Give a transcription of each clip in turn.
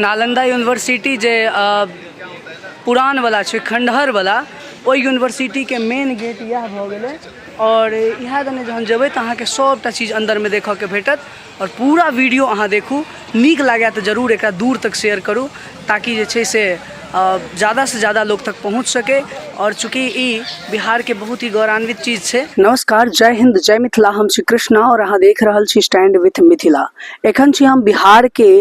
Nalanda university जे पुरानवला छै, खण्डहरवला, ओहि यूनिवर्सिटीके मेन गेट इएह भऽ गेलै। आओर इएह दने जहन जेबै तऽ अहाँके सभटा चीज अन्दरमे देखऽके भेटत। आओर पूरा वीडियो अहाँ देखू, नीक लागै तऽ जरूर एकरा दूर तक शेयर करू, ताकि जे छै से ज़्यादासँ ज़्यादा लोग तक पहुँच सकै। आओर चूँकि ई बिहारके बहुत ही गौरवान्वित चीज छै। नमस्कार, जय हिन्द, जय मिथिला। हम छी कृष्णा आओर अहाँ देख रहल छी स्टैंड विथ मिथिला। एखन छी हम बिहारके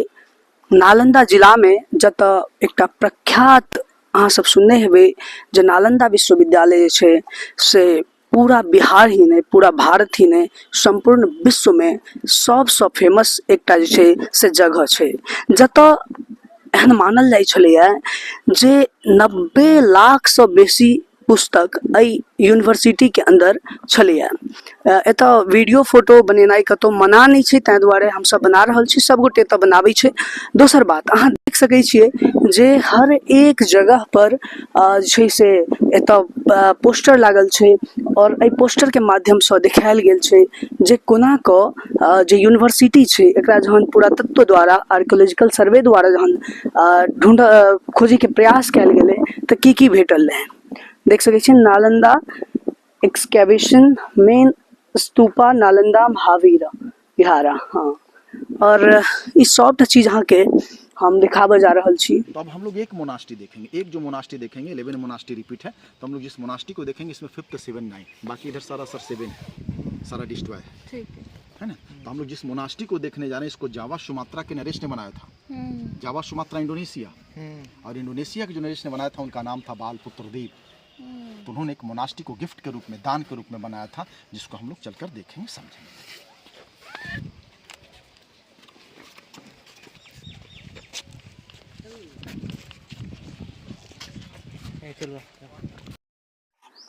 नालन्दा जिलामे, जतऽ एकटा प्रख्यात अहाँ सब सुनने हेबै जे नालन्दा विश्वविद्यालय जे छै से पूरा बिहार ही नहि, पूरा भारत ही नहि, सम्पूर्ण विश्वमे सबसँ फेमस एकटा जे छै से जगह छै, जतऽ एहन मानल जाइ छलैए जे 90 लाखसँ बेसी पुस्तक एहि यूनिवर्सिटीके अन्दर छलैए। एतऽ वीडियो फोटो बनेनाइ कतहु मना नहि छै, ताहि दुआरे हमसब बना रहल छी, सबगोटे एतऽ बनाबै छै। दोसर बात, अहाँ देख सकै छियै जे हर एक जगहपर जे छै से एतऽ पोस्टर लागल छै, आओर एहि पोस्टरके माध्यमसँ देखायल गेल छै जे कोना कऽ जे यूनिवर्सिटी छै एकरा जहन पुरातत्व द्वारा, आर्कियोलॉजिकल सर्वे द्वारा जहन ढूँढ खोजैके प्रयास कयल गेलै तऽ की की भेटल रहै। देख सकै छियै नालन्दा एक्सकैवेशन मेन स्तूपा नालंदा महावीर विहारा। हाँ, और ई सबटा चीज अहाँके हम दिखाबऽ जा रहल छी। तो अब हम लोग एक मोनास्ट्री देखेंगे, एक जो मोनास्ट्री देखेंगे, 11 मोनास्ट्री रिपीट है, तो हम लोग जिस मोनास्ट्री को देखेंगे इसमें 5th 7 9, बाकी इधर सारा सर 7 है, सारा डिस्ट्रॉय है, ठीक है, है ना। तो हम लोग जिस मोनास्ट्री को देखने जा रहे हैं इसको जावा सुमात्रा के नरेश ने बनाया था। जावा सुमात्रा इंडोनेशिया, और इंडोनेशिया के जो नरेश ने बनाया था उनका नाम था बालपुत्र देव। तो उन्होंने एक मोनास्ट्री को गिफ्ट के रूप में, दान के रूप में बनाया था, जिसको हम लोग चलकर देखेंगे, समझेंगे।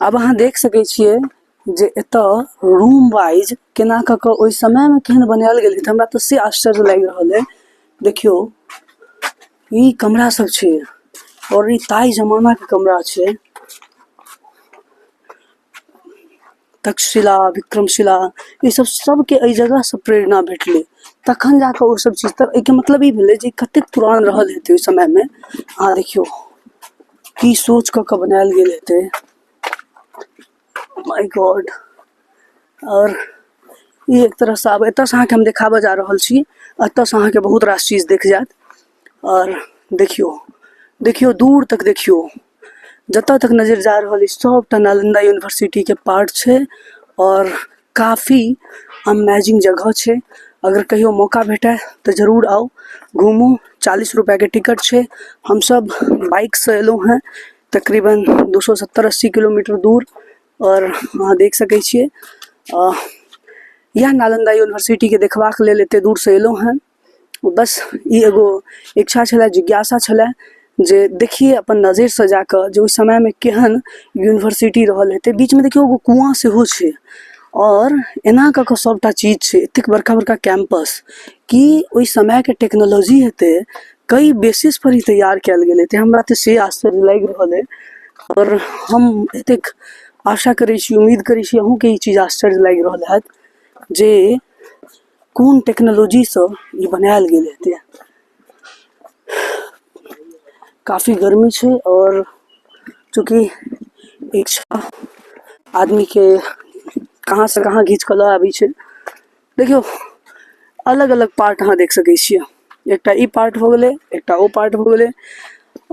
आब अहाँ देख सकै छियै जे एतऽ रूम वाइज केना कऽ कऽ ओहि समयमे केहन बनायल गेल हेतै, हमरा तऽ से आश्चर्य लागि रहल अइ। देखियौ, ई कमरा सब छै और ई ताहि जमाना के कमरा छै। तक्षशिला, विक्रमशिला, ई सब सबके एहि जगह से प्रेरणा भेटलै, तखन जाकऽ ओ सब चीज। तऽ एहिके मतलब ई भेलै जे कतेक पुरान रहल हेतै ओहि समयमे। अहाँ देखियौ की सोच कऽ कऽ बनायल गेल हेतै। माय गॉड। आओर ई एक तरहसँ आब एतऽसँ अहाँके हम देखाबऽ जा रहल छी। एतऽसँ अहाँके बहुत रास चीज देख जायत। आओर देखियौ, देखियौ, दूर तक देखियौ, जतऽ तक नजरि जा रहल अछि सबटा नालन्दा यूनिवर्सिटीके पार्ट छै। आओर काफी अमेजिंग जगह छै। अगर कहियो मौका भेटय तऽ जरूर आउ, घूमू। 40 रुपैआके टिकट छै। हमसब बाइकसँ एलहुँ हँ तकरीबन 270-80 किलोमीटर दूर। आओर अहाँ देख सकै छियै, इएह नालन्दा यूनिवर्सिटीके देखबाक लेल एते दूरसँ एलहुँ हँ। बस ई एगो इच्छा छलै, जिज्ञासा छलै जे देखियै अपन नजरिसँ जाकऽ जे ओहि समयमे केहन यूनिवर्सिटी रहल हेतै। बीचमे देखियौ एगो कुआँ सेहो छै आओर एना कऽ कऽ सबटा चीज छै। एतेक बड़का बड़का कैम्पस कि ओहि समयके टेक्नोलॉजी हेतै, कई बेसिस पर ई तैयार कयल गेल हेतै, हमरा तऽ से आश्चर्य लागि रहल अइ। आओर हम एतेक आशा करै छी, उम्मीद करै छी अहूँके ई चीज आश्चर्य लागि रहल हैत जे कोन टेक्नोलॉजीसँ ई बनायल गेल हेतै। काफी गर्मी छै आओर चूँकि इच्छा आदमीके कहाँसँ कहाँ घीच कऽ लऽ आबै छै। देखियौ, अलग अलग पार्ट अहाँ देख सकै छियै। एकटा ई पार्ट हो गेलै, एकटा ओ पार्ट हो गेलै।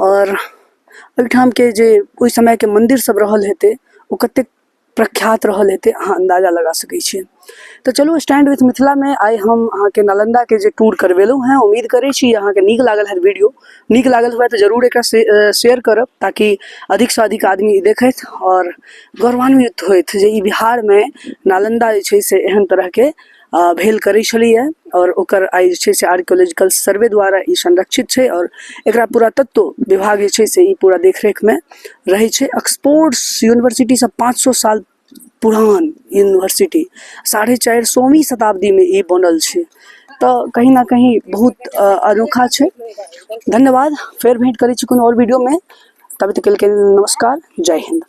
आओर एहिठामके जे ओहि समयके मन्दिर सब रहल हेतै ओ कतेक प्रख्यात रहल हेतै, अहाँ अन्दाजा लगा सकै छियै। तऽ चलू, स्टैंड विथ मिथिलामे आइ हम अहाँके नालन्दाके जे टूर करबेलहुँ हेँ, उम्मीद करै छी अहाँके नीक लागल हैत। वीडियो नीक लागल हुए तऽ जरूर एकरा शेयर करब, ताकि अधिकसँ अधिक आदमी ई देखथि आओर गौरवान्वित होथि जे ई बिहारमे नालन्दा जे छै से एहन तरहके भेल करै छलैए। आओर ओकर आइ जे छै से आर्कियोलॉजिकल सर्वे द्वारा ई संरक्षित छै आओर एकरा पुरातत्व विभाग जे छै से ई पूरा देखरेखमे रहै छै। ऑक्सफोर्ड यूनिवर्सिटीसँ 500 साल पुरान यूनिवर्सिटी 450वीं शताब्दीमे ई बनल छै, तऽ कहीं ना कहीं बहुत अनोखा छै। धन्यवाद, फेर भेंट करै छी कोनो आओर वीडियोमे। तब तक के लिए नमस्कार, जय हिन्द।